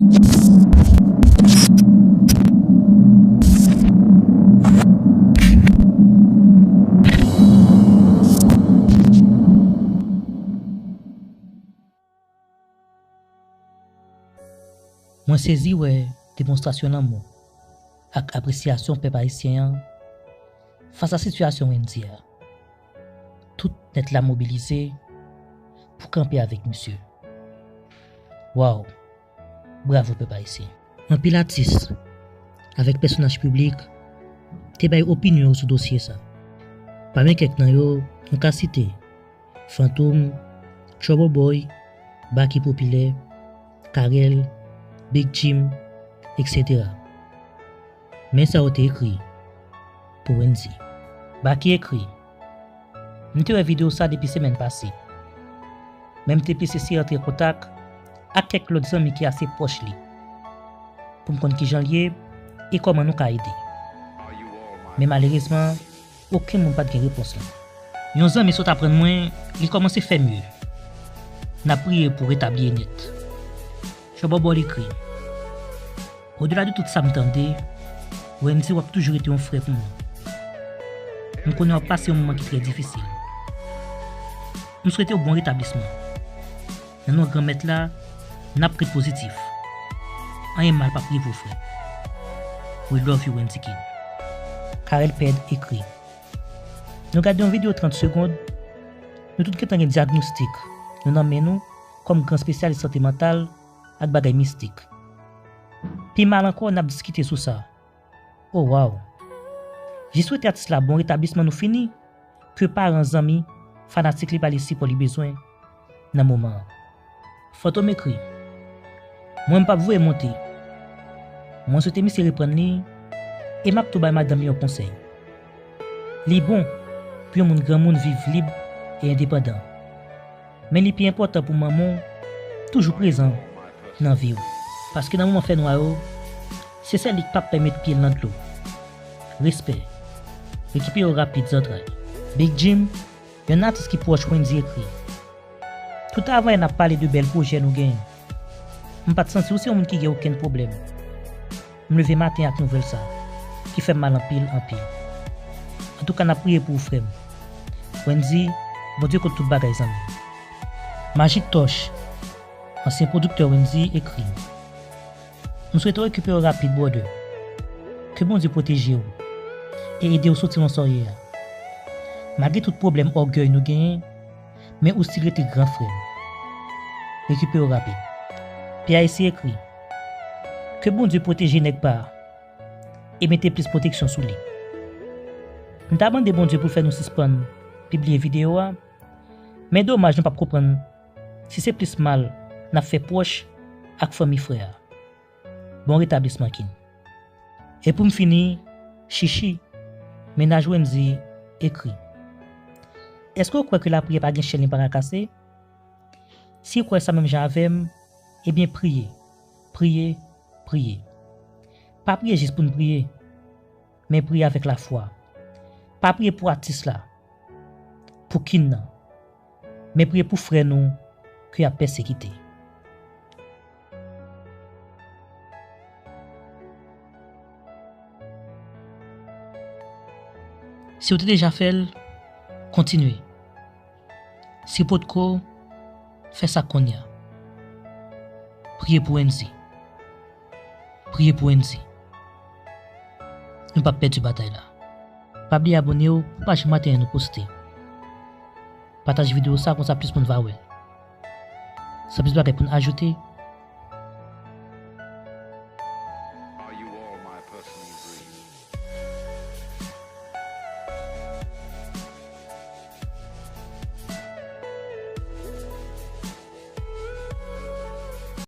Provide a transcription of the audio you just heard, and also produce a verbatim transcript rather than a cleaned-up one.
Mwen sezi wè demonstrasyon lanmou ak apresyasyon pèp ayisyen an fas a sitiyasyon Wendy a. Tout nèt la mobilize pou kanpe avèk misye. Waw! Bravo pèp ayisyen. Anpil atis avèk pèsonaj piblik te bay opinyon yo sou dosye sa. Pami kèk nan yo, nou ka site Fantom, Trouble Boy, Baky Popilè, Carel, Big Jim, et cetera. Men sa yo te ekri pou Wendy. Baky ekri: M te wè videyo sa depi semèn pase. Men m te plis eseye antre an kontak ak kèk lòt zanmi ki ase pwòch li, pou m konn kijan l ye e kòman nou ka ede. Men malerezman, okenn moun pa t gen repons lan. Yon zanmi sot aprann mwen li kòmanse fè mye. N ap priye pou w retabli e nèt. Trouble Boy ekri: Odela de tout sa m tande, Wendy w ap toujou rete yon frè pou mwen. M konnen w ap pase yon moman ki trè difisil. M swete w bon retablisman. Nan non Granmèt la, n ap ret pozitif. Anyen mal p ap rive w, frè m. We love you, Wendy Kid. Carel Ped ekri: Nou gade yon videyo trant segonn, nou tout gentan gen dyagnostik nou nan men nou kòm gran espesyalis sante mantal ak bagay mistik. Pi mal ankò, n ap diskite sou sa. Oh, waw! Jis swete atis la bon retablisman, nou fini, ke paran, zanmi, fanatik li ba li sipò li bezwen nan moman an. Fantom ekri: Mwen m p ap voye monte. Mwen swete misye reprann li, e m ap tou bay madanm li yon konsèy. Li bon pou yon moun granmoun viv lib e endepandan. Men li pi enpòtan pou manman w toujou prezan nan vi w. Paske nan moman fènwa yo, se sèl li k p ap pèmèt pye l nan dlo. Respè. Rekipere w rapid, zantray. Big Jim, yon atis ki pwòch Wendy, ekri: Tout avan yè n ap pale de bèl pwojè nou genyen. M pa t santi w se yon moun ki gen okenn pwoblèm. M leve maten ak nouvèl sa, ki fè m mal anpil, anpil. Antouka, n ap priye pou ou, frè m. Wendy, Bondye konn tout bagay, zanmi. Magic Touch, ansyen pwodiktè Wendy, ekri: M swete w rekipere w rapid, brother. Ke Bondye pwoteje w e ede w soti nan sa w ye a. Malgre tout pwoblèm ògèy nou genyen, men ou still rete gran frè m. Rekipere w rapid. P I C ekri: Ke Bondye pwoteje nèg pa a e mete plis pwoteksyon sou li. M ta mande Bondye pou l fè nou sispann pibliye videyo a, men domaj nou p ap konprann si se plis mal n ap fè pwòch ak fanmi frè a. Bon retablisman, King. E pou m fini, Chichi, mennaj Wendy, ekri: Èske w kwè ke lapriyè pa gen chèn li pa ka kase? Si w kwè sa menm jan avè m, ebyen priye, priye, priye. Pa priye jis pou n priye, men priye avèk lafwa. Pa priye pou atis la, pou King nan, men priye pou frè nou ke y ap pèsekite. Si w te deja fè l, kontinye. Si potko, fè sa kounye a. Priye pou Wendy. Priye pou Wendy. Nou p ap pèdi batay la. Pa bliye abòne w pou pa janm rate anyen nou poste. Pataje videyo sa, konsa plis moun va wè l. San plis bagay pou n ajoute,